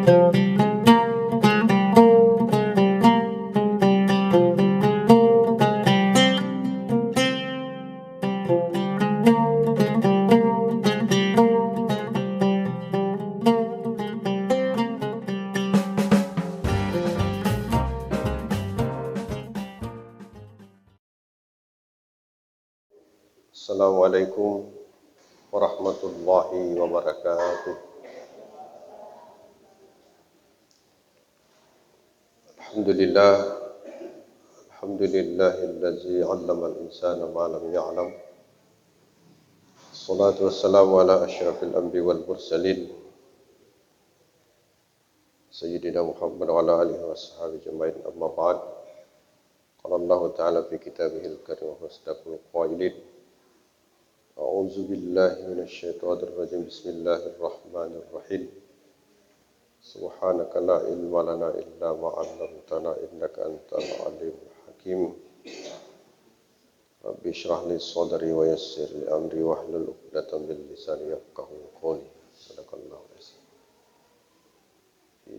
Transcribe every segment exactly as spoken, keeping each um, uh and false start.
Assalamualaikum warahmatullahi wabarakatuh. Alhamdulillah. Alhamdulillahillazi 'allamal insana ma lam ya'lam. Wassalatu wassalamu ala asyrafil anbiya wal mursalin. Sayyidina Muhammad wa ala alihi wa sahbihi ajma'in, amma ba'd. Qala Allahu ta'ala fi kitabihil karim wa huwa asdaqul qailin. A'udzu billahi minasy syaithanir rajim. Bismillahirrahmanirrahim. Subhanaka la ilma lana illa ma 'allamtana innaka antal alimul hakim. Rabbi shrah li sadri wa yassir li amri wahlul 'uqdatam min lisani yafqahu qawli. Sadaqallahul azim.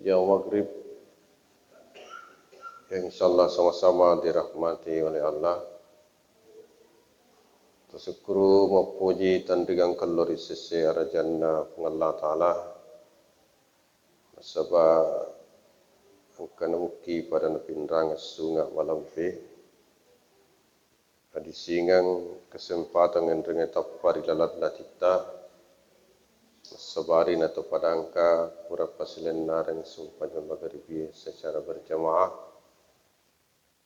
Jamaah maghrib yang insyaallah sama-sama dirahmati oleh Allah. Tasukkuru mappoji tanrigang kello ri sese arajanna Puang Allah Ta'ala. Nasaba engka namukki pada napinrang assunga malampe. Adisingeng kesempatan enrengnge tappa ri lalenna titta, sabari nato padangka pura pasilennareng sumpajang magaribie secara berjamaah.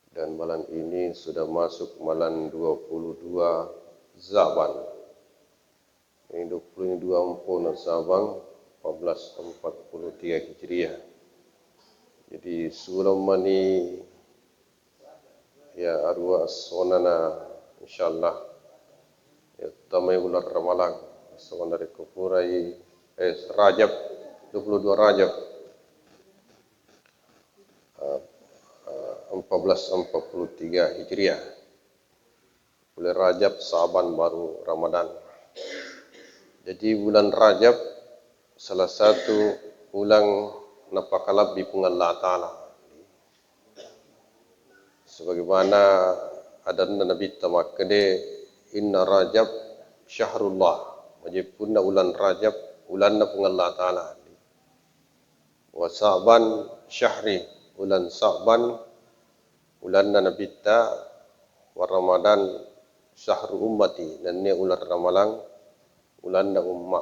Dan malam ini sudah masuk malam dua puluh dua Zaban. Ini dua puluh dua empona Zaban, empat belas empat puluh tiga Hijriah. Jadi, sulang mani ya arua essona na, insyaallah, ya, tamai uleng Ramalang. Sebenarnya kupurai, eh, Rajab, dua puluh dua Rajab. Eh, eh, empat belas empat puluh tiga Hijriah. Bulan Rajab, Saban, baru Ramadan. Jadi, bulan Rajab salah satu uleng napakalebbi Puang Allah Ta'ala. Sebagaimana adanna Nabitta makkede, "Inna Rajab syahrullah." Majeppunna uleng Rajab, ulenna Puang Allah Ta'ala. "Wa Sa'ban syahri," uleng Sa'ban ulenna Nabitta, "wa Ramadan syahru ummati," nennia uleng Ramalang ulenna umma.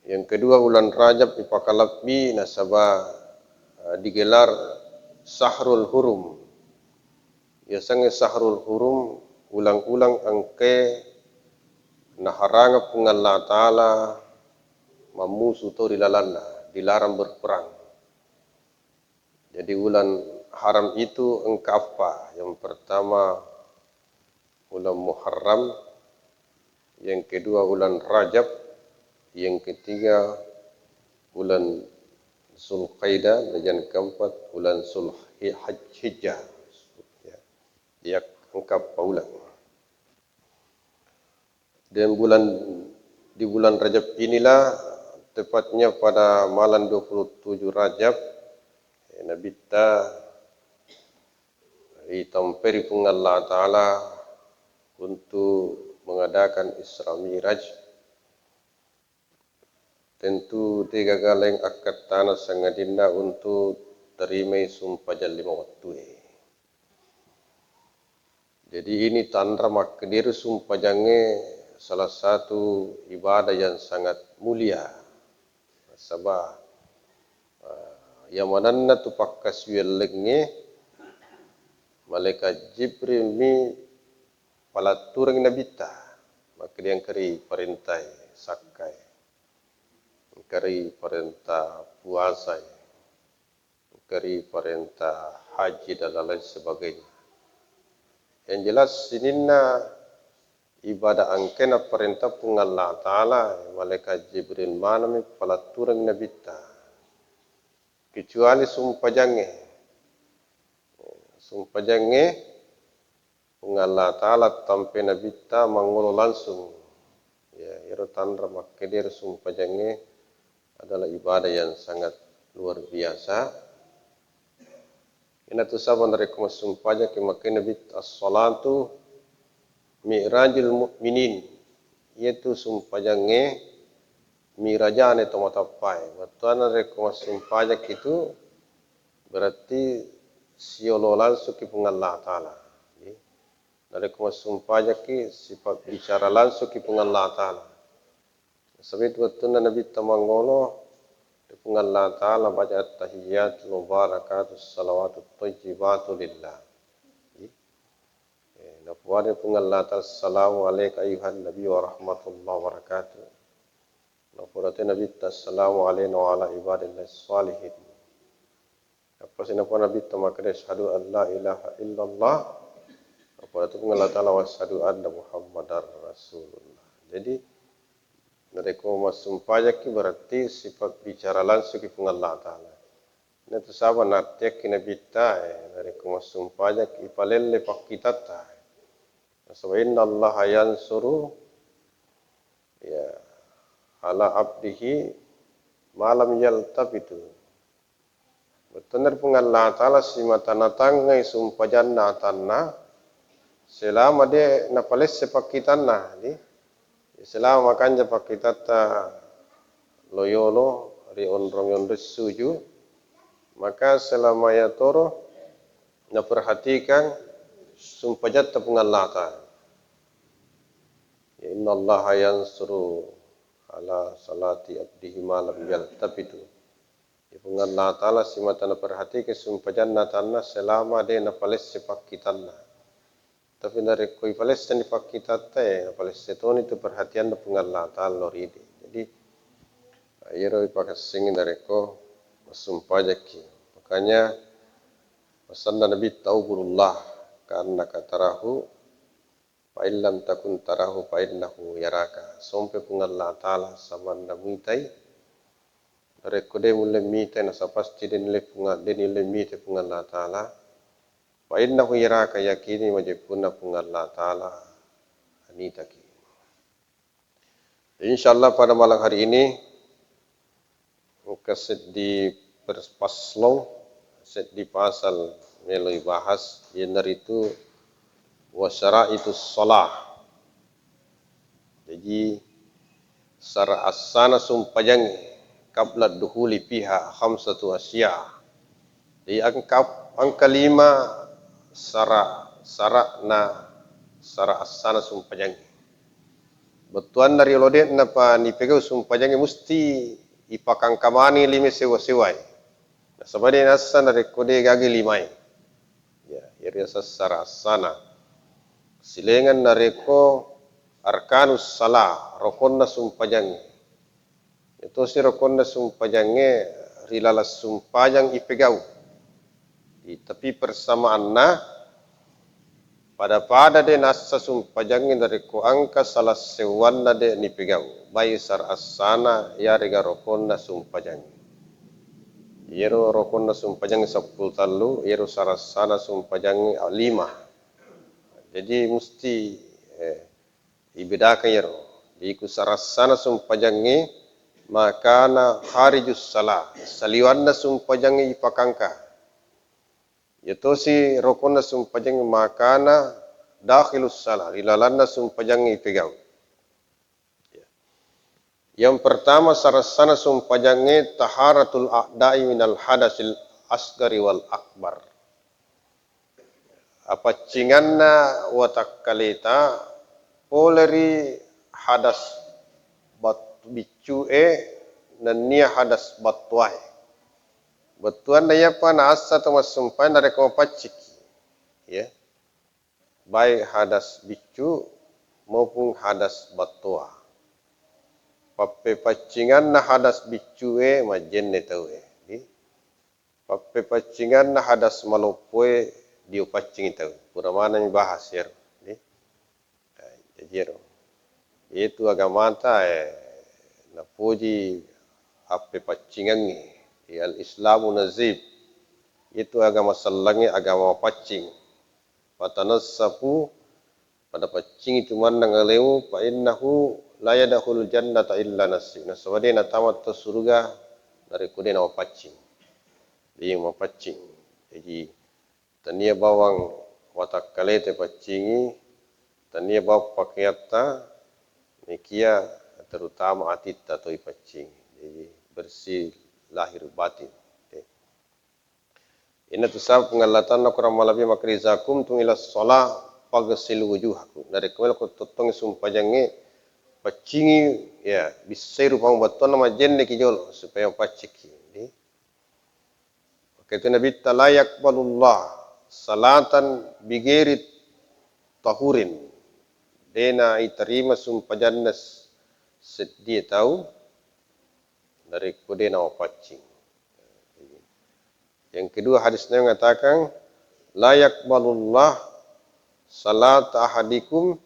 Yang kedua, uleng Rajab ipakalebbi nasaba, eh, digelar Syahrul Hurum. Yasengnge Syahrul Hurum, uleng-uleng engkae naharangeng Puang Allah Ta'ala mammusu to ri lalenna, dilarang berperang. Jadi, uleng haram itu engka eppa. Yang pertama, uleng Muharram, yang kedua, uleng Rajab, yang ketiga, uleng Zulqaidah, dan yang keempat, uleng Zulhi-, Hijjah. Ya, ya, engka eppa uleng. Dan bulan, di bulan Rajab inilah, tepatnya pada malam dua puluh tujuh Rajab, eh, Nabitta itamperi Puang Allah Ta'ala untuk mengadakan Isra Mi'raj. Tentu degaga laing akkattana sangadinna untuk terimai sumpajang lima wettue. Jadi, ini tanra makkediri sumpajangnge salah satu ibadah yang sangat mulia. Nasaba, eh, iya manenna tu pakkasiwiang lengnge, malaikat Jibril mi palattureng Nabitta, makkeda engkari parentai sakkai, engkari parenta puasai, engkari parenta haji, dan lain sebagainya. Yang jelas, sininna ibadah engkae naparenta Puang Allah Ta'ala, malaikat Jibril maneng mi palattureng Nabitta. Kecuali sumpajangnge. Sumpajangnge, Puang Allah Ta'ala tampe Nabitta mangolo langsung. Ya, ero tanra makkediri sumpajangnge, adalah ibadah yang sangat luar biasa. Iyanatu sabab narekko massumpajaki, makkeda Nabitta, "As-salatu mi'rajul mu'minin." Iyatu sumpajangnge mirajane to matappae. Bettuanna narekko massumpajaki tu berarti siolo langsungki Puang Allah Ta'ala. Jadi, narekko massumpajaki, sipabbicara langsungki Puang Allah Ta'ala. Nasaba itu wettunna Nabitta mangolo ri Puang Allah Ta'ala, baca, "At-tahiyyatu mubarakatu salawatu thayyibatu lillah." Jadi, eh, napuada Puang Allah Ta'ala, "Assalamu alaika ayyuhan nabi wa rahmatullahi wa barakatuh." Napuada te Nabitta, "Assalamu alaina wa ala ibadillahi shalihin." Apa sinapa Nabitta makkeda, "Asyhadu an la ilaha illallah." Apa itu Puang Allah Ta'ala, "Wa asyhadu anna Muhammadar Rasulullah." Jadi, narekko massumpajaki berarti sipabbicara langsungki Puang Allah Ta'ala. Iyanatu sabab naartiakki Nabitta, eh, narekko massumpajaki, ipalelle pakkitatta. Nasaba, "Innallaha yansuru, ya, ala abdihi ma lam yaltafitu." Bettuanna ri Puang Allah Ta'ala simata natangngai sumpajanna atanna selama de napalesse pakkitanna. Jadi, selama makanja pakkitatta lo yolo ri onrong-onrong suju, maka selama iyatoro naperhatikan sumpajatta Puang Allah Ta'ala. Ya, "Innallaha yansuru ala salati abdihi ma lam yaltafitu." Ya, Puang Allah Ta'ala simata naperhatikan sumpajanna atanna selama de napalesse pakkitanna. Tapi narekko ipalesseni pakkitatta, eh, napalesse toni tu perhatianna Puang Allah Ta'ala lao ri de. Jadi, iyaro ipakessingi narekko massumpajaki. Makanya, pesanna Nabitta, "Ubudullah ka annaka tarahu, fa in lam takun tarahu fa innahu yaraka." Sompe Puang Allah Ta'ala samanna muitai. Narekko de mulle mitai, nasaba pasti de nulle Puang, de nulle mitai Puang Allah Ta'ala. Fa innahu yaraka, yakini majeppunna Puang Allah Ta'ala anitaki. Insyaallah pada malam hari ini engka seddi pers-, paslong, seddi pasal melo ibahas, iyanaritu wa syaraitus shalah. Jaji, sara-, assana sumpajangnge, qabla dukhuli fiha khamsatu asya. Jadi, engka, engka lima sara-, sara'na, sara-, assana sumpajangnge. Bettuanna riolo de'napa nipegau sumpajangnge, musti ipakangka maneng lima sewa-sewae. Nasaba de nassa narekko de gaga limae. Ya, iyaro yaseng sara-, assana. Silaingeng narekko arkanus shalah, rokonna sumpajangnge. Iyatosi rokonna sumpajangnge ri laleng sumpajang ipegau. I-, tapi persamaanna pada-pada de nassa sumpajangnge narekko engka sala sewwanna de nipegau, baik sara-, assana yarega rokonna sumpajangnge. Iyaro rokonna sumpajangnge seppulo tellu, iyaro sara-, assana sumpajangnge lima. Jadi musti, eh, ibedakeng iyaro. Jadi ku sara-, assana sumpajangnge makana kharijus shalah, saliwanna sumpajangnge ipakangka. Iyatosi rokonna sumpajangnge makana dakhilus shalah, ri lalenna sumpajangnge ipegau. Ya. Yang pertama, sara-, assana sumpajangnge taharatul a'dai minal hadasil asgari wal akbar. Apaccinganna watakkaleta pole ri hadas bat-, biccu'e nennia hadas battoae. Bettuanna iyapa naassa to massumpajang narekko mapacciki. Ya. Baik hadas biccu maupun hadas battoa. Pappepaccinganna hadas biccu'e majjenne tauwe. Di, pappepaccinganna hadas maloppoe diupaccingi tau. Pura maneng bahas iyaro. Di. Nah, jaji ero. Itu agamata, eh, napoji appepaccingangnge. Di al-Islamu nazif. Itu agama sellengnge, agama mapaccing. Fatanassafu pada paccingi tu mannang alemu, fa innahu la yadkhulul jannata illa nasi. Nasaba de natama to suruga narekko de namapaccing. De mapaccing. Jadi, tania bawang watakkaleta paccingi, tania bawang pakeatta, nekia terutama atitta to ipaccingi. Jadi, bersih lahir batin. Oke. Inna tu sabab Puang Allah Ta'ala Qur'an malebbi makkeda, "Iza qumtum ila shalah faghsilu wujuhakum." Narekko melo ko tottongi sumpajangnge, paccingi, ya, bissai rupa battuanna majjenne ki jolo supaya paccikki. Jadi, oke, tu Nabitta, "La yaqbalullah salatan bighairi tahurin." Dena iterima sumpajanna s-, seddie tau narekko de namapaccing. Yang kedua, hadisnya mengatakan, "La yaqbalullah salata ahadikum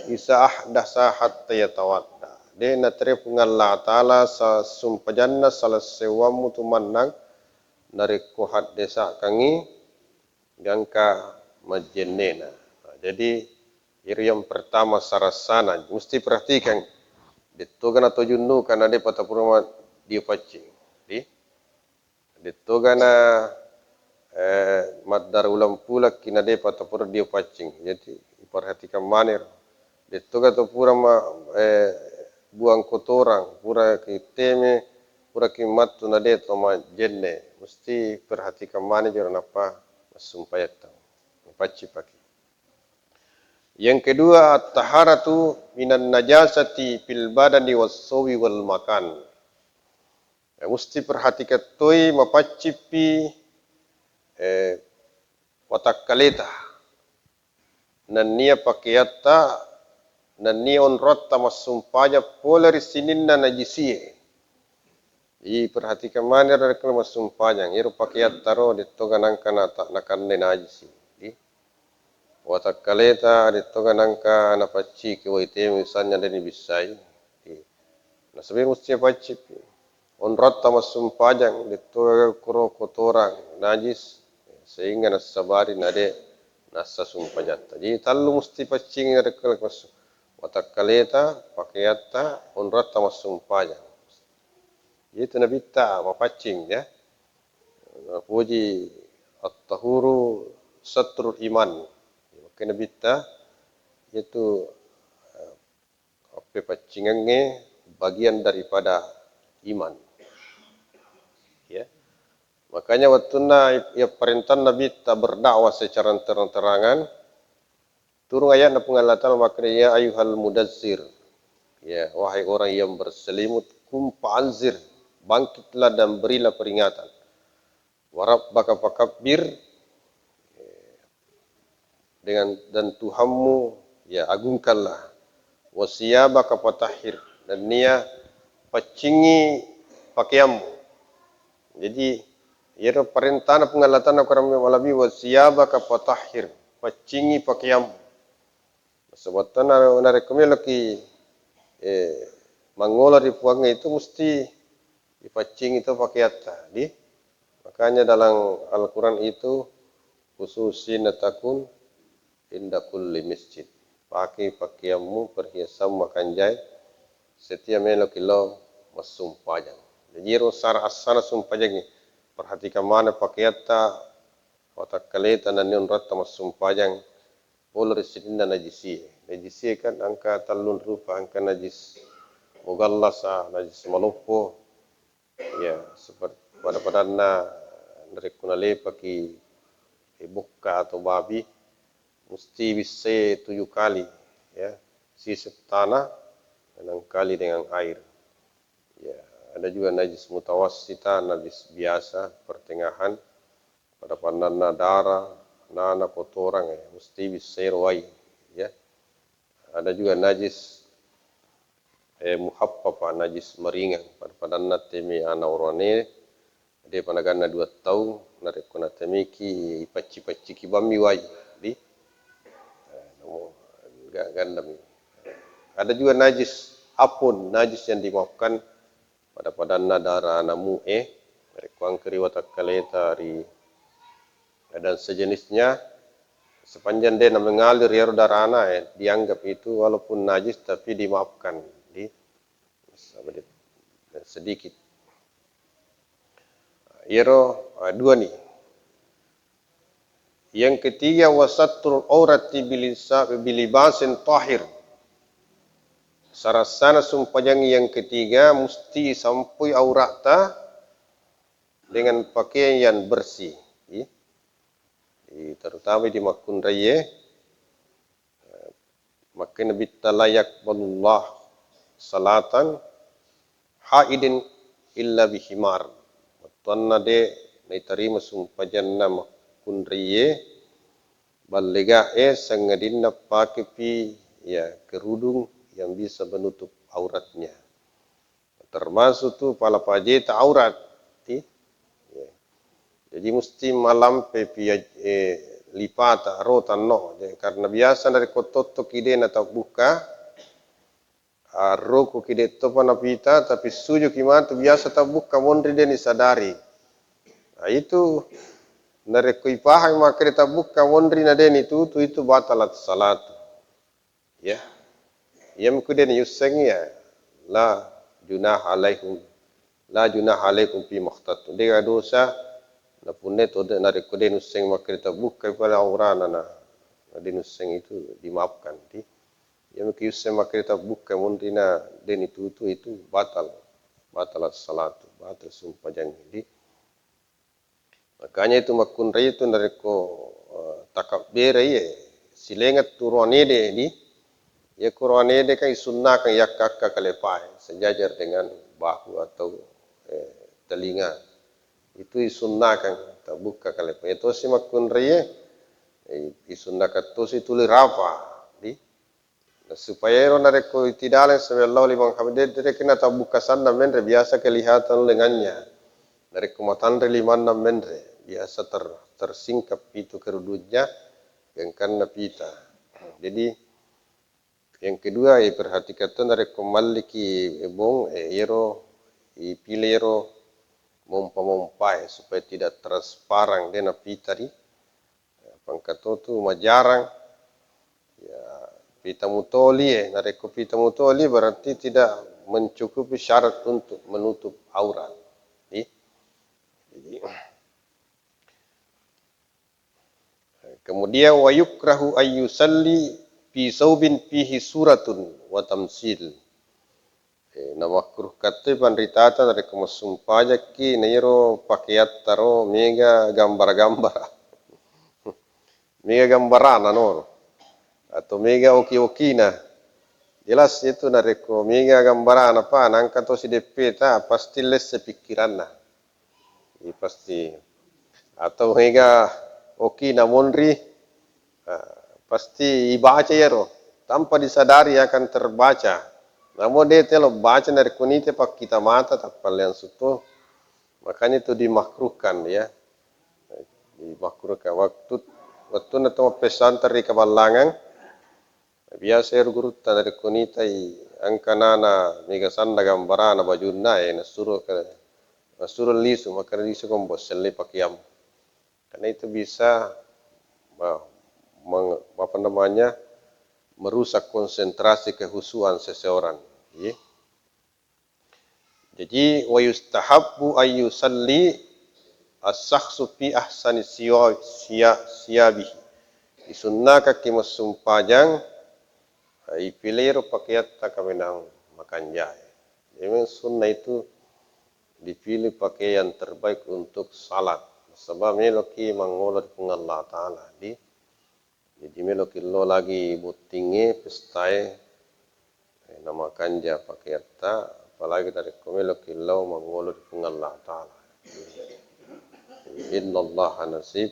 isa ahdasa hatta yatawadda." De naterima Puang Allah Ta'ala sa-, sumpajanna salah sewammu tu mannang narekko haddesakangngi gangka majjennena. Nah, jadi, iri yang pertama sarassana, mesti perhatikan. Dettoga na to junnu karena de patapurama dio paccing. Di? Dettoga na, eh, maddara uleng pulakki na depa tapura dio paccing. Jadi, iperhatikan maneng. Dettoga to pura ma-, eh, buang kotorang, pura ki teme, pura ki mattu na de to majjenne. Mesti perhatikan maneng jolo nappa massumpayatta. Paccing paki. Yang kedua, at-taharatu minan najasati fil badani was sobi wal makan. Eh, musti perhatikan toi mapaccippi, eh, watakkaleta. Nennia pakeatta, nennia onrotta massumpajang pole ri sininna najisie. Iperhatikan maneng rekko massumpajang. Iyaro pakeatta ro, dettoga nangka nata-, nakanne najisi. Di? Watakkaleta, dettoga nangka napacciki wai teme misalnya de nibissai. Di? Nasaba musti paccippi. Onrotta massumpajang, detto kuro kotorang, najis, sehingga nassabari nade nassa sumpajatta. Jadi tellu musti paccingi narekko massu-, watakkaleta, pakeatta, onrotta massumpajang. Jadi itu nabitta mapaccing ya. Napuji at-tahuru satrul iman. Maka nabitta itu, eh, appepaccingengnge bagian daripada iman. Ya. Makanya wettunna ipparentanna Nabitta berdakwah secara terang-terangan, turun ayatna Puang Allah Ta'ala makkeda, "Ya ayyuhal mudazzir." Ya, wahai orang yang berselimut, "Qum fa'anzir." Bangkitlah dan berilah peringatan. "Wa rabbaka fakabbir," dengan, dan Tuhanmu, ya, agungkanlah. "Wa siyabaka fatahhir," dan nia paccingi pakeammu. Jadi, iyaro parentana Puang Allah Ta'ala kurang lebih, "Wa siyabaka fatahhir," paccingi pakeammu. Sebetulna narekko meloki, eh, mangola ri Puangnge itu mesti ipaccingi to pakeatta, di? Makanya dalam Al-Quran itu, "Khususin takun inda kulli masjid." Pakai pakaianmu, perhiasanmu, makanjai, setiap meloki lo massumpajang. Jadi, ero sara-, assana sumpajangnge. Perhatikan mana pakaiatta, watakkaleta, nennia onrotta massumpajang. Pole ri sininna najisie. Najisie kan engka tellung rupa, engka najis mughallasa, najis maloppo. Ya, seperti pada-padanna narekko nalepaki bokka atau babi, musti bissai tujuh kali, ya, sisep tanah, enam kali dengan air. Ya, ada juga najis mutawassita, najis biasa, pertengahan, pada-padanna darah, nana, kotorang, ya, musti bissai ro wai, ya. Ada juga najis, eh, muhaffafa, najis maringang, pada-padanna temi ana oroane, depa naganna dua taung, narekko natemiki, ipacci-pacciki bammi wai, di, eh, namo, ga-, gandami. Ada juga najis apun, najis yang dimaafkan, pada-padanna darah ana mu'e, narekko engka ri watakkaleta ri, dan sejenisnya, Sepanjang de namengalir iyaro darana, eh, dianggap itu walaupun najis tapi dimaafkan, di sedikit. Iyaro, eh, dua ni. Yang ketiga, wasatrul aurati bilisa-, bilibasin tahir. Sarassana sumpajang yang ketiga musti sampui aurata dengan pakaian yang bersih. I, i, terutama di makkunraie, eh, makkai Nabitta, "La yaqbalullah salatan haidin illa bihimar." Wettuanna de naitarima sumpajanna makkunraie ballegae sangadinna pakepi, ya, kerudung yang bisa menutup auratnya. Termasuk tu pala pajeta aurat, ti. Ya. Jadi musti malampe pi, eh, lipata ro tanno. Jadi, karena biasa narekko tottoki de natabbuka, aroko ki de topa napita, tapi sujuki matu biasa tabbuka monri de nisadari. Nah, itu narekko ipahang makkeda tabbuka monri na de nitutu, itu batalat salatu. Ya. Iya muku de niusseng ya, la junaha alaikum, la junaha alaikum fi makhtattum. Dega dosa napunne to de, narekko de nusseng makkeda tabbuka pale aurana na, na de nusseng itu dimaafkan, di. Iya muku usseng makkeda tabbuka monrina de nitutu itu batal, batal salatu, batal sumpajang, di. Makanya itu makkunrai itu narekko, eh, takabberai, eh, silenga tu roanede, di. Iya ku roanede kan isunnakang yakka-akka kalepae sejajar dengan bahu atau, eh, telinga. Itu isunnakang tabbuka kalepae. Itu si makkunrai, eh, isunnakang tosi tuli rapa, di. Nah, supaya ero narekko itidaleng samiallahu liman hamid, de, de, de kena tabbuka sanna menre, biasa kelihatan lengannya. Narekko matanre limanna menre, biasa ter-, tersingkap itu kerudungnya, gangkanna pita. Jadi, yang kedua, ya, perhatikan tu narekko malliki bong, eh, iyaro, ipile ero mompa-mompae supaya tidak transparan de napita di. Pangkato tu majarang, ya, pita mutoli, eh. Narekko pita mutoli berarti tidak mencukupi syarat untuk menutup aurat. Di? Jadi, kemudian, wa yukrahu ayyusalli fi saubin fihi suratun wa tamsil. Eh, namakruhkan toi panritata narekko massumpajakki, na iyaro pakeatta ro mega gambara-gambara. Mega gambarana noro. Atau mega oki-okina. Jelas itu narekko mega gambarana pa, nangka to sideppeta, pasti lesse pikkiranna. Iya, pasti. Atau mega oki namonri, ah, pasti ibaca iyaro. Tanpa disadari akan terbaca. Namo de telo baca narekko nite pakkita mata, tappalleang sutto. Makanya itu dimakruhkan, ya. Dimakruhkan. Waktu, wettunna to mappessantai ri kaballangang, biasa ero gurutta narekko nitai engka nana mega sanna gambarana bajunna, eh, nasuro ke, nasuro lisu, makkeda lisu ko mbo sellei pakeammu. Karena itu bisa, ma-, meng-, apa namanya, merusak konsentrasi kehusuan seseorang. Iya. Jadi, wa yustahabbu ayyusalli as-syakhsu fi ahsani siwa-, siya-, siyabihi. Isunnakakki massumpajang, eh, ipilero pakeatta kaminang makanjae. Memang sunnah itu dipilih pakaian terbaik untuk salat. Sebab meloki mangolo ri Puang Allah Ta'ala. Di Jadi, meloki lo lagi bottingnge, pestae, eh, namakanja pakeatta, apalagi narekko meloki lo mangolo ri Puang Allah Ta'ala. Innallaha nasib,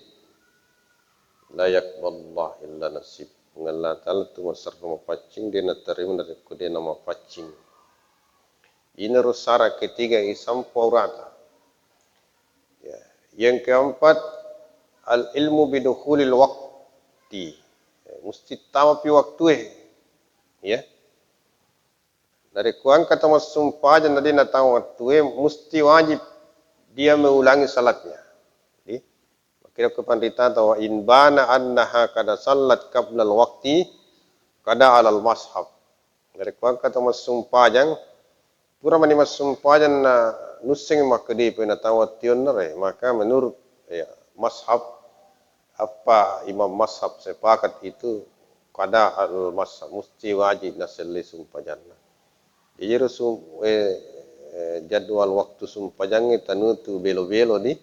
la yaqbalullah illa nasib. Puang Allah Ta'ala tu maserro mapaccing, de natarima narekko de namapaccing. Inaro syarat ketiga isampo aurata. Ya. Yang keempat, al ilmu bidukhulil waqti. Ya, musti tamapi waktue. Ya. Narekko engka to massumpajang na de natama waktue, musti wajib dia mengulangi salatnya. Jadi, Makkeda ko panrita tau, "In bana annaha kada sallat qablal waqti, kada alal mashaf." Narekko engka tau massumpajang, pura mani massumpajang na nusseng makkeda pena tau wattionna re, maka menurut, ya, mashaf, apa imam mashaf sepakat itu kada al mashaf, musti wajib naselle sumpajanna. Jadi ero sum-, eh, eh, jadwal waktu sumpajangnge tanu tu belo-belo di,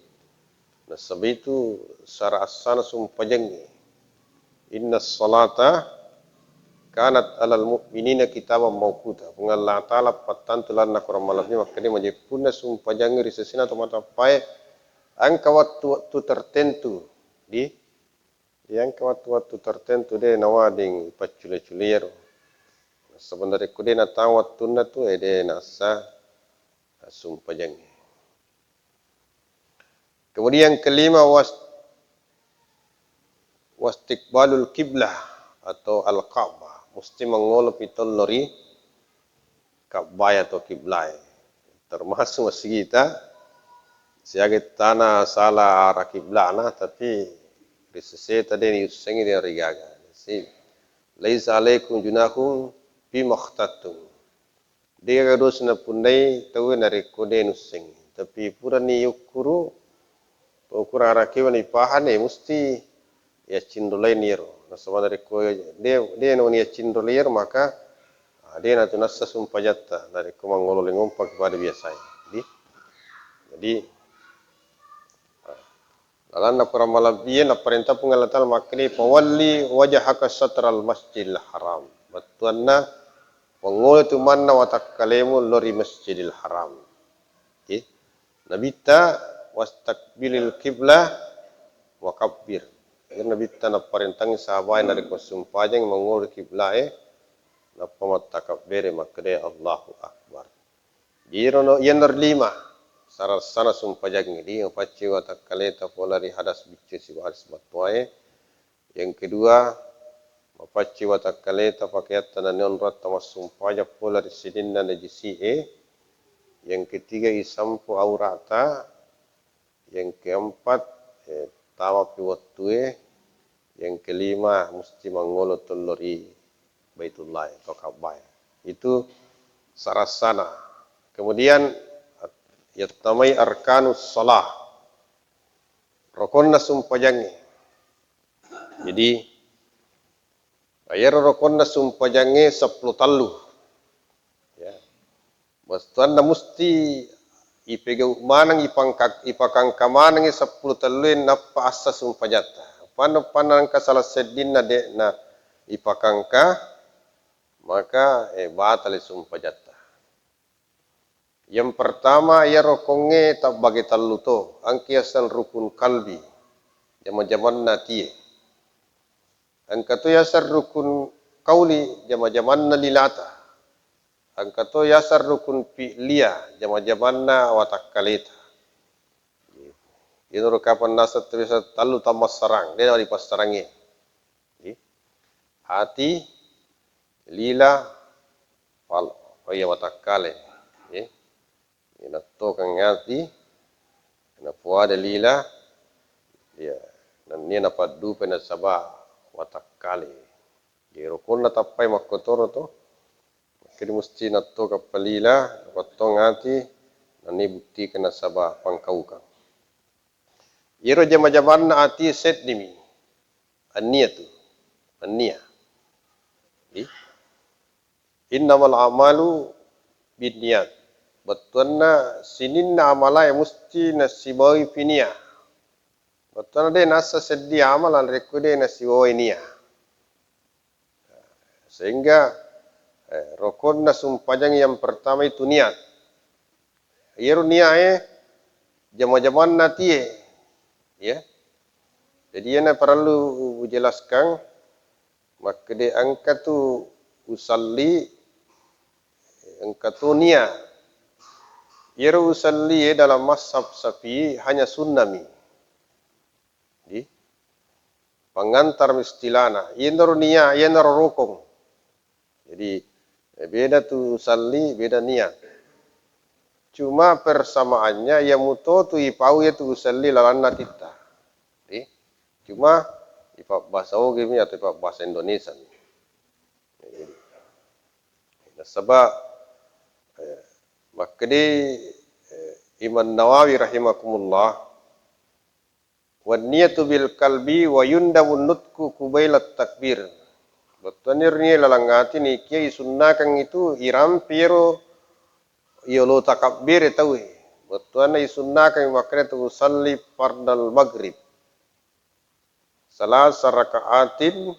nasaba itu sara assana sumpajangnge. Inna salata kanat alal mu'minina kitaban mauquta. Puang Allah Ta'ala pattantu lanna Quran malebbi makkeda majeppunna sumpajangnge ri sesena to matappae engka wattu-wattu tertentu di, di engka wattu-wattu tertentu de nawading paccule-culero. Sebenarnya ku de natau wattunna tu, eh, de nassa sumpajangnge. Kemudian kelima, was-, wastiqbalul kiblah atau al-Ka'bah. Musti mangolo pitollo ri Ka'bah atau kiblae. Termasuk masigita, siaga tana salah arah kiblana, tapi ri seseta de niussengi de rigaga. Si, "Laisa alaikum junahum fi makhtattum." Degaga dosa napunnai tauwe narekko de nusseng. Tapi purani yukkuru, pokura arakewa nipahane, musti yaccinrolai niro. Nasaba narekko de, de noni yaccinrolai ero, maka, ah, de natu nassa sumpajatta narekko mangolo lengompa kepada biasae. Jadi, jadi, ah, Lalanna Quran malebbi'e, napparentah Puang Allah Ta'ala makkeda, "Fawalli wajhaka syatral masjidil haram." Bettuanna, pangolo tu manna watakkalemu lao ri Masjidil Haram. Oke. Nabitta, "Wastaqbilil qiblah wa kabbir." Jadi Nabitta napparentangi sahabae narekko sumpajang mangolo ri kiblae, nappa mattakabbere makkeda, "Allahu Akbar." Irono, iyanaro lima sarassana sumpajangnge, di mapacci watakkaleta pole ri hadas biccu sibawa hadas mattoae. Yang kedua, mapacci watakkaleta pakeatta nanionroatta massumpajang pole ri sininna najisi'e. Yang ketiga, isampu aurata. Yang keempat, eh, tamapi wettue. Yang kelima, musti mangolo tollo ri Baitullah atau Ka'bah. Itu sarassana. Kemudian, yattamai arkanus shalah. Rokonna sumpajangnge. Jadi, iyaro rokonna sumpajangnge seppulo tellu. Ya. Bettuanna musti ipegau maneng, ipangka-, ipakangka manengngi seppulo tellue nappa assa sumpajatta. Panna-, panna engka salah seddinna de'na ipakangka, maka, eh, batali sumpajatta. Yang pertama, iyaro rokongnge tabbage tellu to, engka yaseng rukun kalbi, jama-jamanna atie. Engka to yaseng rukun kauli, jama-jamanna lilata. Engka to yaseng rukun fi'lia, jama-jamanna watakkaleta. Iyaro kapang naseng to biasa tellu tammassarang, de nawa dipassarangngi. Ati, lila, pal-, oh iya, watakkale. Nggih. Nattokeng ati, napuada lila, iya, nennia napaddupai nasaba watakkale. Di rukonna tappai makkotoro to, makkeda musti nattokeng palila, napattong ati, nennia buttikeng nasaba pangkaukeng. Iyaro jama-jamanna ati seddimi. Anniyatu. Anniya. Di? Innamal a'malu binniyat. Bettuanna sininna amalae musti nasibawai pi niya. Bettuanna de nassa seddi amala rekko de nasibawai niya. Sehingga, eh, rokonna sumpajang yang pertama itu niat. Iyaro niae jama-jamanna atie, ya. Jadi iyana parellu ujelaskan, makkeda engka tu usalli, engka tu nia. Iyaro usallie dalam mazhab Syafi'i hanya sunnami. Di? Pangantar istilahna. Iyanaro nia, iyanaro rokong. Jadi, eh, beda tu usalli, beda niat. Cuma persamaannya, iya muto tu ipau iya tu usalli lalanna titta. Di? Cuma ipabbasa Ogi mi atau ipabbasa Indonesia mi. Nasaba, eh, makkeda, eh, Imam Nawawi rahimakumullah, "Wan niyatu bil qalbi wa yundabu nutqu qubailat takbir." Bettuanna ri nia laleng ati nikia isunnakang itu irampe ro yolo takabbere tauwe. Bettuanna isunnakang makkeda tu usalli fardal maghrib salasa raka'atin,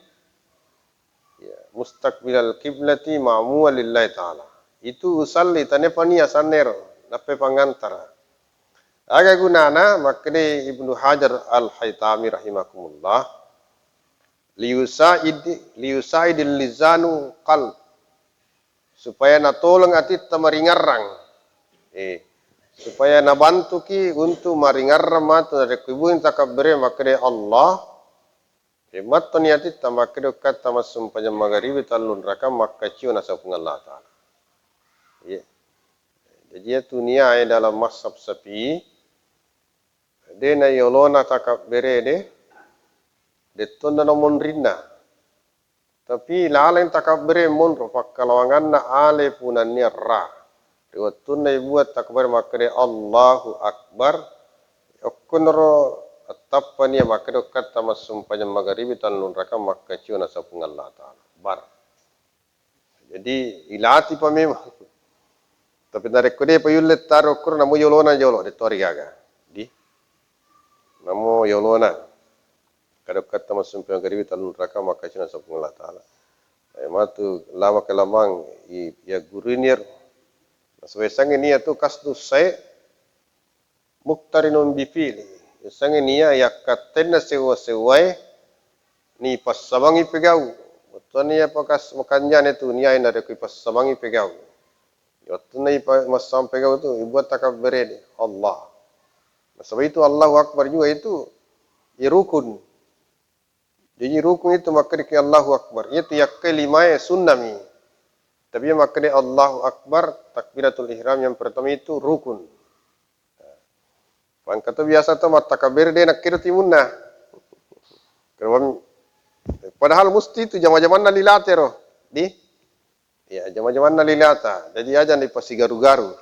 ya, mustaqbilal qiblati ma'muwan lillahi ta'ala. Itu usalli, tania pania sannero, nappe pangantara. Aga gunana? Makkeda Ibnu Hajar Al-Haitami rahimakumullah, "Liyusaid, liyusaidil lizanu qalb." Supaya natolong atitta maringerrang. Eh, supaya nabantuki untuk maringerrang matu narekko ibuin takabbere makkeda Allah, eh, mattoni atitta makkeda ukkatta massumpajang magaribi tellung raka makkacio nasaba Puang Allah Ta'ala. Iya. Jadi, iyatu niae dalam mazhab Syafi'i, de na yolona takabbere de, dettonna namonrinna. Tapi laleng takabbere monro, pakkalawanganna alif nennia ra. Ri wettunna ibuat takabbere makkeda Allahu Akbar, okkonro attappa nia makkeda ukkatta massumpajang magaribi tellung raka makkacio nasaba Puang Allah Ta'ala. Bar. Jadi, ilati pa memang. Tapi narekko de pa yulle taro okkoro, namo yolona jolo, de tori gaga. Di? Namo yolona. Kada ukkatta massumpajang magaribi tellung raka makkacio nasaba Puang Allah Ta'ala. Eh, matu lama kelamang i, ya guru ini er. Nasaba yasengnge nia tu qasdus syai' muqtarinun bi fi'li. Yasengnge nia yakkattenna sewwa-sewwae ni passamangi pegau. Bettuanna iya pakas-, makanjane tu niae narekko ipassamangi pegau. Wettunna ipa-, massawang pegau tu, ibuat takabbere de, Allah. Nasaba itu Allahu Akbar juga itu, ya, rukun. Jadi rukun itu makkedaki Allahu Akbar. Itu yakkai limae sunnami. Tapi yang makkeda Allahu Akbar, takbiratul ihram yang pertama itu rukun. Pangka to biasa to mattakabbere de nakkedo timunna. Padahal musti itu jama-jamanna lilate ro. Di? Ya, jama-jamanna lilata. Jadi aja ni pasigaru-garu.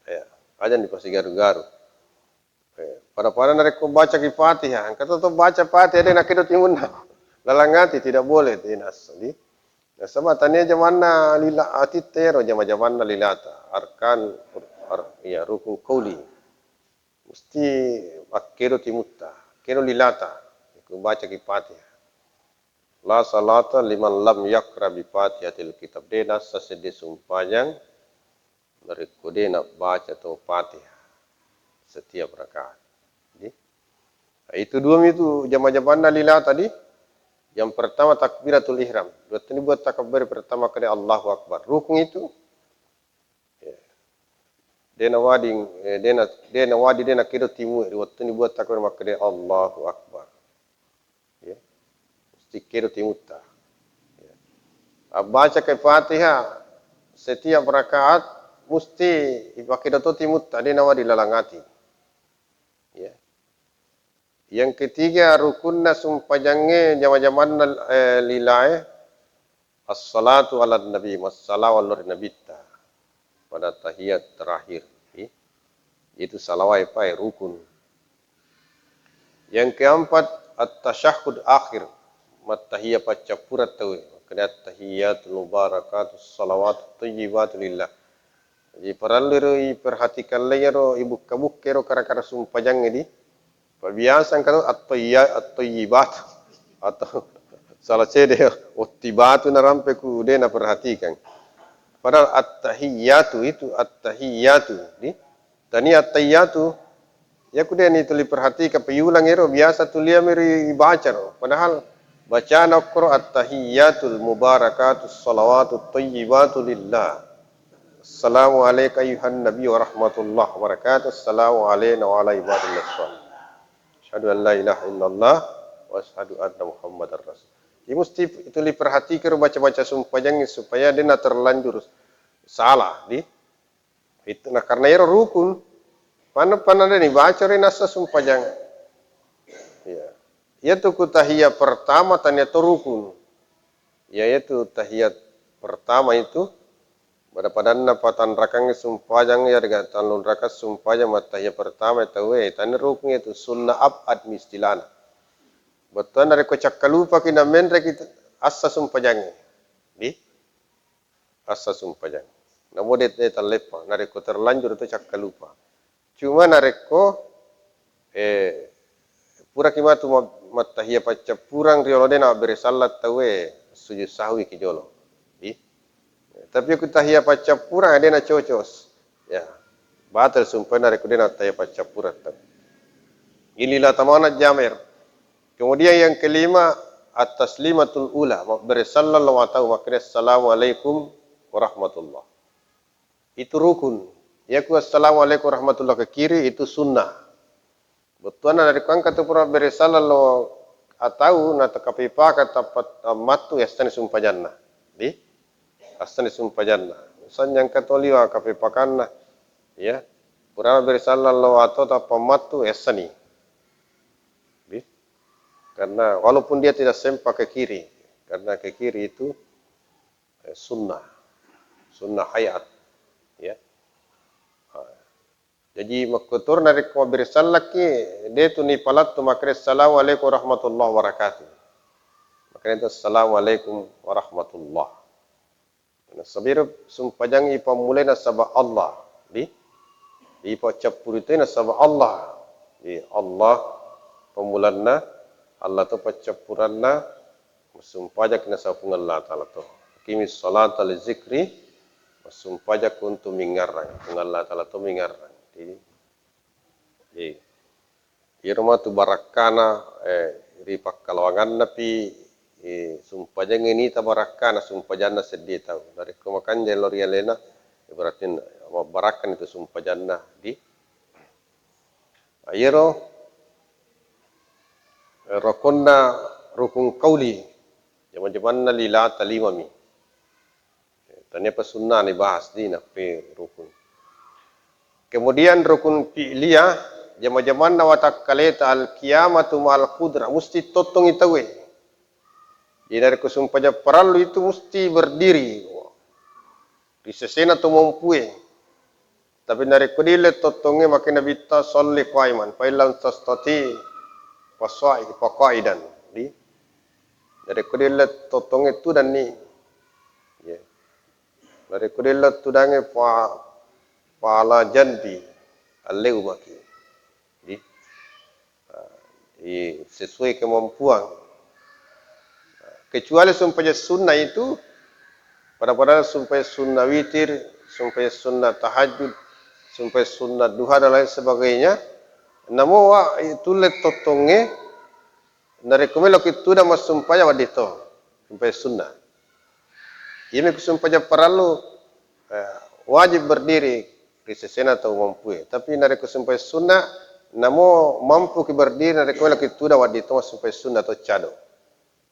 Ya, aja ni pasigaru-garu. Eh, pada-pada narekko bacaki Fatihah, engka to, to baca Fatihah de nakkedo timunna. Laleng ati tidak boleh, de nassa di. Nasaba tania jamanna lila atitte ro jama-jamanna lilata, arkan, ar-, ya, rukun qauli. Musti akkedo timutta, akkedo lilata, ko bacaki Fatihah. La salata liman lam yaqra bi Fatihatil kitab. De nassa seddi sumpajang narekko de nabbaca to Fatihah setiap rakaat. Jadi, itu dua mi tu jama-jamanna lila tadi. Yang pertama takbiratul ihram. Dua tuni buat takabbere pertama kali Allahu Akbar. Rukun itu. Ya. De nawading, eh, de na, de nawadi de nakkedo timu ri wettunni buat takbir makkeda Allahu Akbar. Ya. Musti kedo timutta. Ya. Abbaca ke Fatihah setiap rakaat musti ipakkedo to timutta, de nawadi laleng ati. Ya. Yang ketiga rukunna sumpajangnge jama-jamanna, eh, lilae, as-salatu ala nabi, massalawa lao ri nabitta pada tahiyat terakhir. I-, itu salawai pae rukun. Yang keempat, at-tasyahhud akhir, mattahiya paccappureng tauwe. Makkeda, at-tahiyatul mubarakatus salawatut thayyibatu lillah. Jadi, parellu ro iperhatikan lai ro, ibukka-bukka ro kara-kara sumpajangnge di. Pabiasa engka to at-tayya-, at-tayyibat atau salah cede, ottibatu narampe ku de naperhatikan. Padahal at-tahiyatu itu at-tahiyatu di. Tania at-tayyatu, ya ku de ni tuli perhatikan, piyulang ero biasa tulia meri baca ro. Padahal bacana okkoro at-tahiyatul mubarakatus salawatut thayyibatu lillah. Assalamu alaika ayyuhan nabi wa rahmatullah wa barakatuh. Assalamu alaina wa ala ibadillah shalih. Asyhadu an la ilaha illallah wa asyhadu anna Muhammadar Rasul. Jadi musti tuli perhatikan baca-baca sumpajang supaya de na terlanjur salah di. Itu, nah, karena ero rukun, panna-panna de ni baca ri nassa sumpajang. Ya, Iyatu ku tahiyat pertama tania to rukun. Iyatu tahiyat pertama itu pada-padanna patanrakang sumpajang, iyarega tallunrakang sumpajang mattahiyat pertama tauwe, tania rukun, itu sunnah ab'ad mi istilahna. Bettuanna narekko cakkalupaki namenreki assa sumpajangnge. Di? Assa sumpajang. Namo de, de talleppa, narekko terlanjur tu cakkalupa. Cuma narekko, eh, puraki matu ma-, mattahiya paccappurang riolo de nabbere sallang tauwe, sujud sahwi ki jolo. Di? Tapi ku tahiya paccappurang, de na cocos. Ya, batal sumpajang narekko de na tahiya paccappurang tau. Inilah tamana jamir. Kemudian yang kelima, at-taslimatul ula, mabbere sallang lao tau, makkeda, "Assalamualaikum warahmatullah." Itu rukun. Iyaku "Assalamualaikum warahmatullah" ke kiri, itu sunnah. Bettuanna narekko engka tu pura mabbere sallang lao atau na takapepaka tappa mattu, yassani sumpajanna. Di? Assani sumpajanna. Misalnya engka to liwa kapepakanna, ya. Pura mabbere sallang lao atau tappa mattu, yassani. Di? Karena walaupun dia tidak sempat ke kiri, karena ke kiri itu, eh, sunnah, sunnah hayat, ya. Ah. Jadi makkutoro narekko mabbere sallakki, de tu nipalettu makkeda, "Assalamualaikum warahmatullahi wabarakatuh." Makkeda tu, "Assalamualaikum warahmatullah." Nasabiro sumpajang ipammulai nasaba Allah. Di? Ipaccappuri toi nasaba Allah. Di Allah pammulanna, Allah to paccappuranna, massumpajaki nasaba Puang Allah Ta'ala to. "Aqimis salata li zikri", massumpajaki untuk mingngarrang. Puang Allah Ta'ala to mingngarrang. Di, di. Iyaro matu barakkana, eh, ri pakkalawangannapi, eh, sumpajangnge nita barakkana sumpajanna seddie tau. Narekko makanja lao ri alena, berarti mabbarakkani tu sumpajanna di. Nah, iyaro, eh, rokonna rukun qauli, jama-jamanna lila talimami. Taniapa sunnah ni bahas di nappi rukun. Kemudian rukun fi'liyah, jama-jamanna watakkaleta, al-qiyamatu ma'al qudrah, musti tottongi tauwe. Jadi narekko sumpajang parellu itu musti berdiri ri sesena to mompue. Tapi narekko dille tottongnge, makkeda Nabitta, "Shalli qa'iman, fa in lam tastati, fa sha'i-, fa qa'idan." Di? Narekko dille tottongnge, tudanni. Ya. Narekko dille tudangnge, fa, fa ala janbi, alleu maki. Di? Ah, i-, sesuai kemampuan. Kecuali sumpajang sunnah itu, pada-pada sumpajang sunnah witir, sumpajang sunnah tahajud, sumpajang sunnah duha dan lain sebagainya, namo wa-, tulle tottongnge, narekko meloki tudang massumpajang, wedding to sumpajang sunnah. Iyami ku sumpajang parellu, eh, wajib berdiri ri sesena tau mompue. Tapi narekko sumpajang sunnah, namo mampuki berdiri, narekko meloki tudang, wedding to massumpajang sunnah to cado.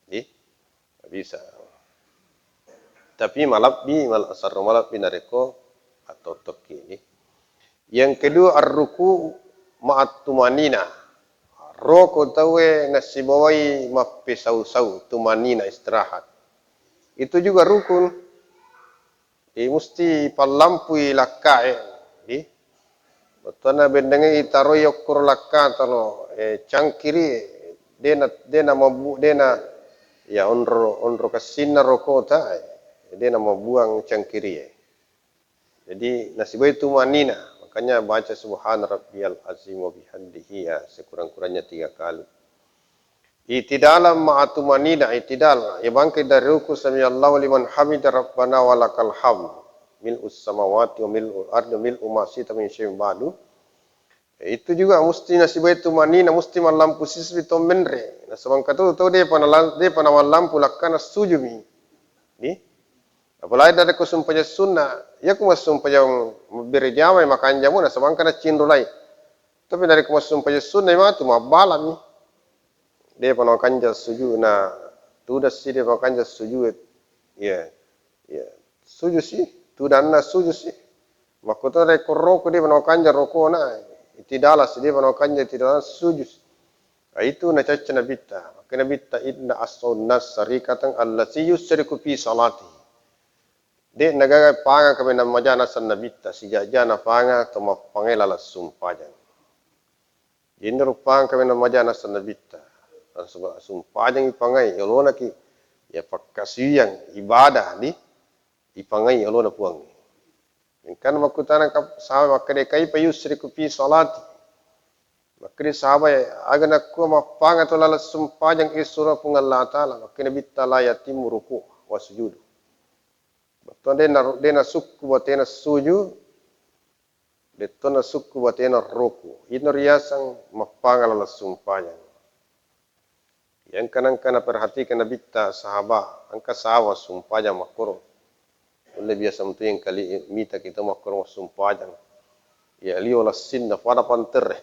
Di? Bisa. Tapi malebbi, mal-, sarro malebbi narekko attottokki. Di? Yang kedua, ar-ruku' ma'at tumanina. Roko tauwe nasibawai mappesau-sau, tumanina, istirahat. Itu juga rukun. Jadi musti pallampui lakkae, di. Bettuanna bendengnge itaroi okkoro lakka talo, eh, cangkiri, dena, dena mabbu-, dena, ya, onro, onro kessinna rokota, eh, dena mabuang cangkirie. Jadi nasibawai tumanina, makanya baca subhana rabbiyal azim wa bihamdihi, ya, sekurang-kurangnya tiga kali. I'tidalan ma'a tumanina, i'tidal. Ya bangkit dari ruku, sami'allahu liman hamida, rabbana walakal hamd. Mil'us samawati wa mil'ul ardi wa mil'u ma syi'ta min syai'in ba'du. Ya, itu juga musti nasibawai tumanina, musti mallampu siswi to menre. Nasaba engka to tau depa nala-, depa namallampu lakkana sujumi. Di? Apalagi narekko sumpajang sunnah, iya ku massumpajang mabbere jama, makanja mo, nasaba engka nacinro lai. Tapi narekko massumpajang sunnah matu, mabbalami. Depa namakanja sujudna, tudassi, depa namakanja sujud. Iya. Iya. Sujudsi, tudanna sujudsi. Makkutana rekko roko, depa namakanja rokona, i'tidalasi, depa namakanja i'tidalana, sujudsi. Itu nacacca Nabitta. Maka Nabitta, "Inna aswaun nas syarikatan allati yusyriku fi salati." De' nagaga pangeng kaminang maja naseng Nabitta, sijaja napangeng to mappangai laleng sumpajang. Yenaro pangeng kaminang maja naseng Nabitta. Nasaba sumpajang ipangai, yolonaki, ya pakkasiwiang ibadah di ipangai olona Puangnge. Engkana makkutana ka-, sahabat makkeda, "Kaifa yusyriku fi salati?" Makkeda sahabat, "Aga nakkua mappangeng to laleng sumpajang isuro Puang Allah Ta'ala?" Makkeda Nabitta, "La yatimmu ruku' wa sujudu." Bettuanna de' na-, de' nasukku batena suju, de' to nasukku batena ruku. Ino riaseng mappangeng laleng sumpajang. Iya engka nengka naperhatikang Nabitta sahaba, engka sahaba sumpajang makkoro. Ulle biasa metu engka li-, mitaki to makkoro massumpajang. Iya liwe lassinna pada pantere.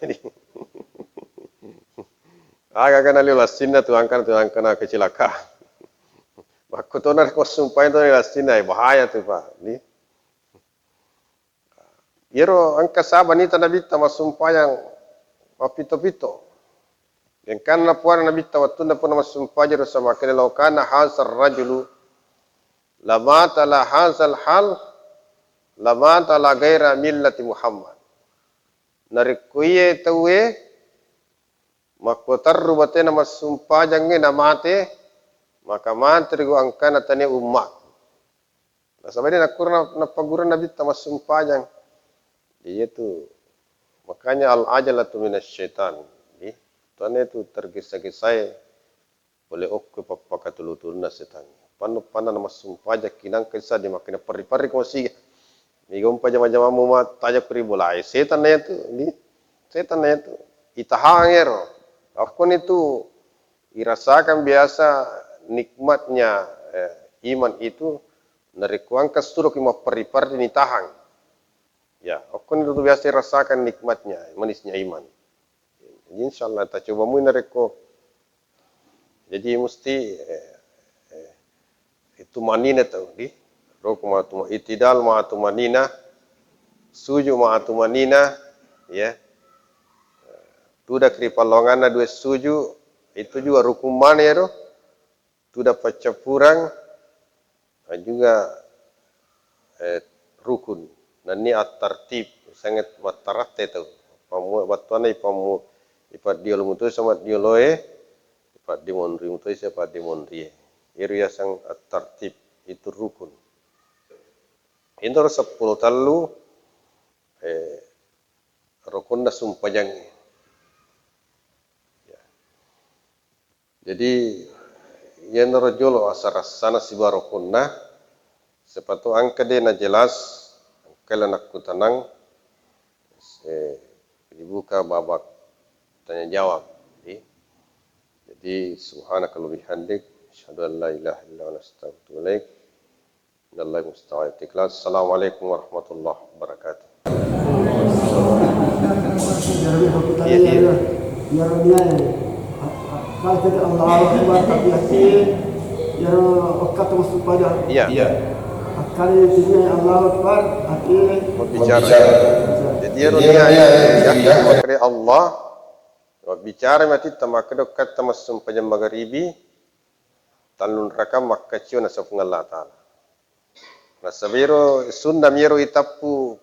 Aga-aga na liwe lassinna tu engkana, tu engkana kecelakaan. Makkutona ko sumpajang to lassinna, eh, bahaya tu, Pak. Di. Iyaro engka saba nita Nabitta massumpajang mappito-pito. Engkana puana Nabitta wettunna puna massumpajang ro sama kene, "Law kana hazar rajulu lamata la hazal hal, lamata la gaira millati Muhammad." Narekko iye tauwe makkoterru batena massumpajangnge namate, maka mate rigo engkana tania ummat. Nasaba de nakkuro na-, nappagurung Nabitta massumpajang. Jadi itu makanya al-ajalatu minasyaitan. Di, tuanna itu tergesa-gesae pole okko pappakatulu-tulunna setan. Pannu-panna namassumpajang kinangka sa di makkeda perri-perri ko siga. Mega umpa jama-jamamu ma tajak ri bolae. Setan na itu, di, setan na itu. Itahang ero. Akkoni tu irasakan biasa nikmatnya, eh, iman itu narekko engka suroki mapperri-perri nitahang. Ya, okkoni tu biasa irasakan nikmatnya, manisnya iman. Jadi, insyaallah tacoba mui narekko. Jadi, mesti, eh, eh, itu manina tau di. Roko ma tuma-, itidal ma tumanina, suju ma tumanina, ya. Tudak ri palloanganna dua suju, itu juga rukun mana ya, Tuda paccappurang, eh, juga, eh, rukun. Nennia at-tartib, sangat mattaratte tau. Pammu-, battuanna ipammu-, ipaddiolo mutoi sama dioloe, ipaddimonri mutoi sama paddimonrie. Iyaro yaseng at-tartib, itu rukun. Intoro seppulo tellu, eh, rukunna sumpajangnge. Ya. Jadi, iyanaro jolo asarassana sibawa rukunna, sepatu engka de na jelas, engka la nakkutanang, eh, dibuka babak tanya jawab. Jadi, jadi, subhanakallahumma bihamdik, asyhadu an la ilaha illa anta, astaghfiruka wa atubu ilaik. Innallaha musta'an. Ikhlas. Assalamualaikum warahmatullahi wabarakatuh. Iya, iya. Allahu Akbar, tapi hati, ya, okka terus pada. Iya. Iya. Akali sini Allahu Akbar, hati. Berbicara. Berbicara. Jadi, ya, ya, ya, ya, ya. Allah. Berbicara mati tamakedo katta massumpajang magaribi, tallun rakang makkacio nasapung Allah Ta'ala. Nasaba ero sunnami ero itappu,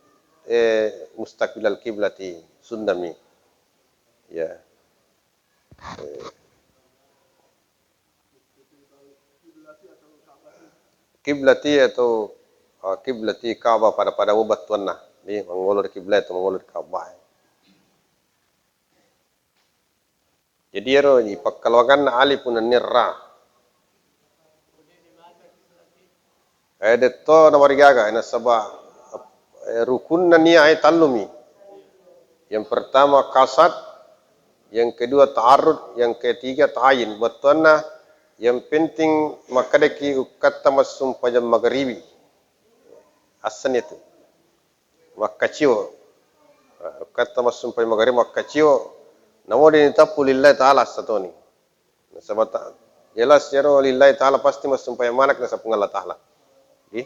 eh, mustaqbilal kiblati, sunnami. Ya. Eh. Kiblati atau, ah, kiblati Ka'bah pada-pada mo battuanna. Di mangolo ri kiblat atau mangolo ri Ka'bah. Jadi ero ipakkaluanganna alif nennia ra. Eh, detto namarigaga, eh, nasaba, eh, rukunna nia, eh, tallumi. Yang pertama kasad, yang kedua ta'arud, yang ketiga ta'ayin. Bettuanna yang penting makkedaki ukkatta massumpajang magaribi. Asani itu. Makkacio. Katta massumpajang magaribi makkacio. Namo de nitappu lillahi ta'ala satoni. Nasaba ta-, jelas ero lillahi ta'ala pasti massumpajang maneng nasapung Allah Ta'ala. Di?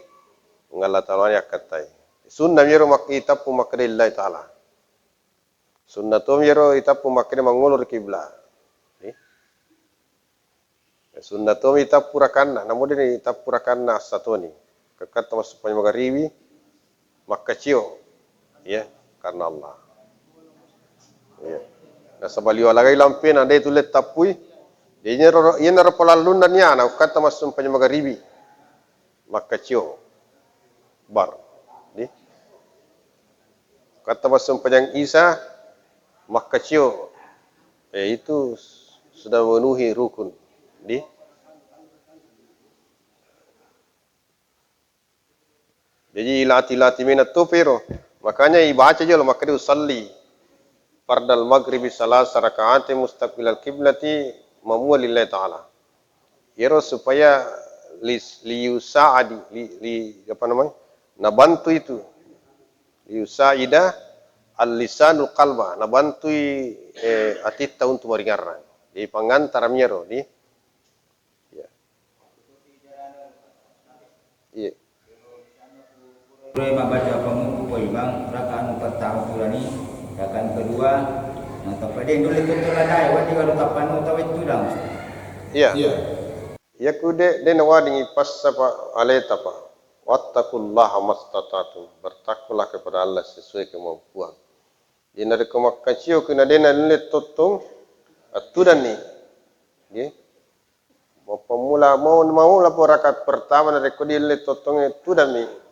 Pung Allah Ta'ala ni akkattai. Sunna mi ero mak-, itappu makkeda lillahi ta'ala. Sunna to mi ero itappu makkeda mangolo ri kiblat. Sunna tomi tappu rakanna, namu deni tappu rakanna assatoni. Kekkatta massumpajang magaribi, makkacio. Ya, karena Allah. Ya. Nasaba liwa lagai lampena, de tulle tappui. De yenaro, yenaro palallunna niana, ukkatta massumpajang magaribi. Makkacio. Bar. Di. Ukkatta massumpajang isa, makkacio. Eh, itu sudah memenuhi rukun. Di. Jaji ilati-lati mena tu pero. Makanya ibaca jolo makkeda usalli fardal maghribi salasa raka'ati mustaqbilal kiblati mamua lillahi ta'ala. Iyaro supaya lis-, liusaadi, li, li, apa namanya? Nabantu itu. Liusaida al-lisanul qalba, nabantui, eh, atitta untuk maringarrang. Jadi pangantara miyaro di. Iya. Iya. Pura mabbaca pammuppu ko imang, rakaat pertama purani, rakaat kedua, nah, tappa de nulle tuttu ladae, wedding aro tappanu tawettu dang. Iya. Iya. Iyaku de, de nawadingi passa pa aleta pa. Wattaqullaha mastata'tum. Bertakwalah kepada Allah sesuai kemampuan. Jadi narekko makkacio ki na de nalle tottong, attudanni. Nggih. Mappammula, mau, mau lapo rakaat pertama narekko dielle tottongnge, tudammi.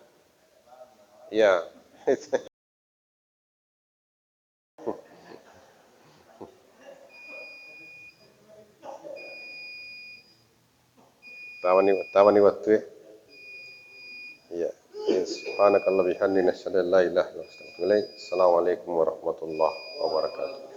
Iya. Tawani, tawani wettu e. Iya. Iya, subhanakallah bihamdi, nasyhadu an la ilaha illa anta, nastaghfiruka wa natubu ilaik. Assalamualaikum warahmatullahi wabarakatuh.